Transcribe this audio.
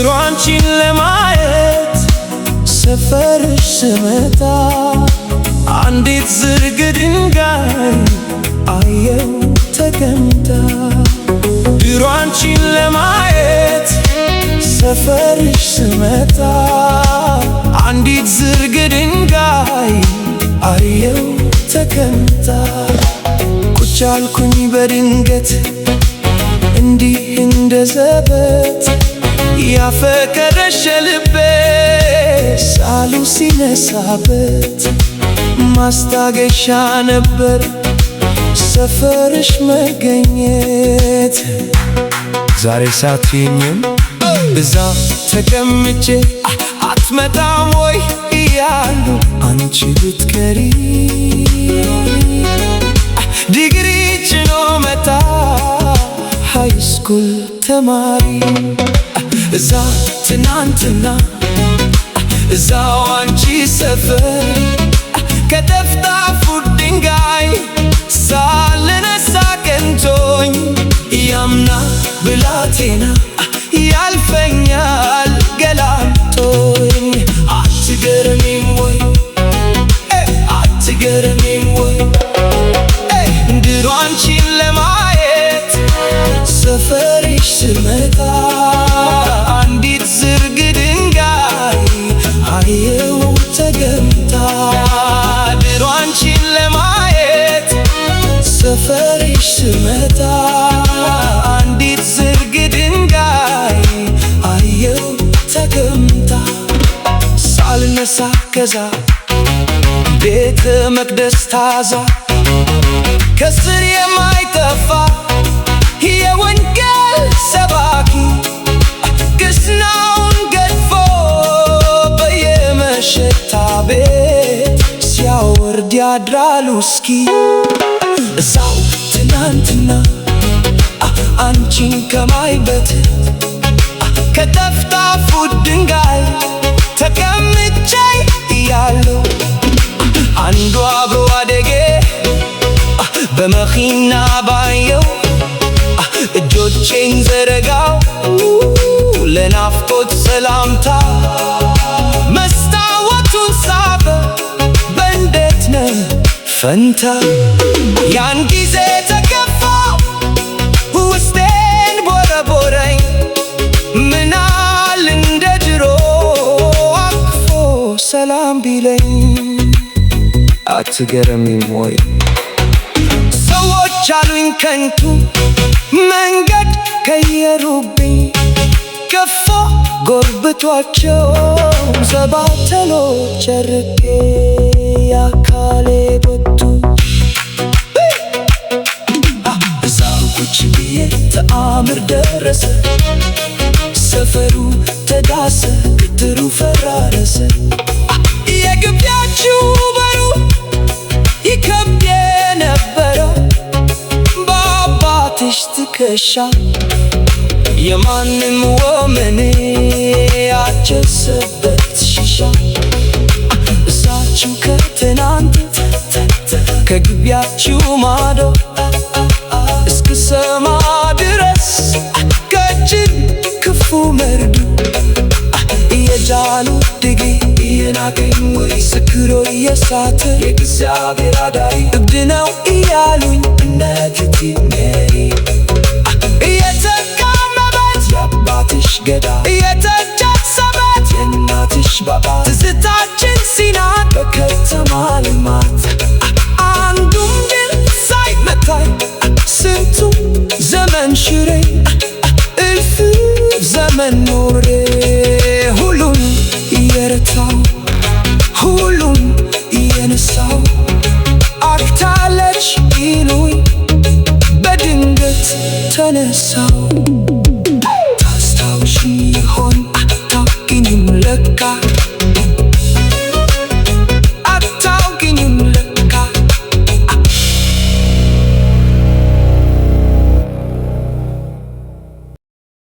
ድሮ አንቺን ለማየት ሰፈርሽ ስመጣ አንዲት ዝርግ ድንጋይ አየው ተቀምጣ። ድሮ አንቺን ለማየት ሰፈርሽ ስመጣ አንዲት ዝርግ ድንጋይ አየው ተቀምጣ። ቁጭ አልኩኝ በድንገት እንዲህ እንደ ዘበት፣ ያፈቀረሽ ልቤ ሳሉ ሲነሳበት፣ ማስታገሻ ነበር ሰፈርሽ መገኘት። ዛሬ ሳትኝም እዛ ተቀምጬ አትመጣም ወይ እያሉ አንቺ ብትቀሪ ዲግሪ ጭኖ መጣ high school ተማሪ። እዛ ትናንትና እዛው አንቺ ሰፈር ከጠፍጣፉ ድንጋይ ሳልነሳ ቀንቶኝ፣ ያምና ብላቴና ያልፈኛል ገላምጦኝ። አትገረሚም ወይ? አትገረሚም ወይ? ድሮ አንቺን ለማየት ሰፈርሽ ስመጣ አንዲት ዝርግ ድንጋይ አየው ተገምታ። ድሮ አንቺን ለማየት ሰፈርሽ ስመጣ አንዲት ዝርግ ድንጋይ አየው ተገምታ። ሳልነሳ ከዛ ቤተ መቅደስ ታዛ ከስር የማይጠፋ የወንጌል ሰባኪ ቅስናውን ገድፎ በየመሸታ ቤት ሲያወርድ ያድራል ውስኪ። እዛው ትናንትና አንቺን ከማይበት ከጠፍጣፉ ድንጋይ ተቀምጬ እያለሁ አንዱ አብሮ አደጌ በመኪና ባየው፣ እጆቼን ዘረጋው ለናፍቆት ሰላምታ፣ መስታወቱን ሳበ በእንዴት ነህ ፈንታ። ያን ጊዜ ተከፋው፣ ውስጤን ቦረቦረኝ፣ ምናል እንደ ድሮ አቅፎ ሰላም ቢለኝ። አትገረሚም ወይ? ሰዎች አሉኝ ከንቱ፣ መንገድ ቀየሩብኝ፣ ገፎ ጎርብቷቸው ዘባተሎ ጨርቄ ያካሌ በቱ። እዛው ቁጭ ብዬ ተአምር ደረሰ፣ ሰፈሩ ተዳሰ፣ ግትሩ ፈራረሰ። የግቢያችሁ በሩ ይከብድ የነበረው በአባትሽ ትከሻ የማንም ወመኔ ያጨሰበት ሺሻ። እሳችሁ ከትናንት ከግቢያችሁ ማዶ እስክሰማ ድረስ ቀጭን ክፉ መርዱ የጃሉ ድጌ እየናቀኝ ወይ ሰክሮ እየሳተ የእግዚአብሔር አዳሪ እብድ ነው እያሉኝ እነ ቲቲ ሜሪ እየተቃመበት የአባትሽ ገዳ እየተጨሰበት የእናትሽ ባባ ትዝታችን ሲናድ በከተማ ልማት አንዱም ድል ሳይመታኝ ስንቱ ዘመን ሽሬ እልፍ ዘመን ኖሬ።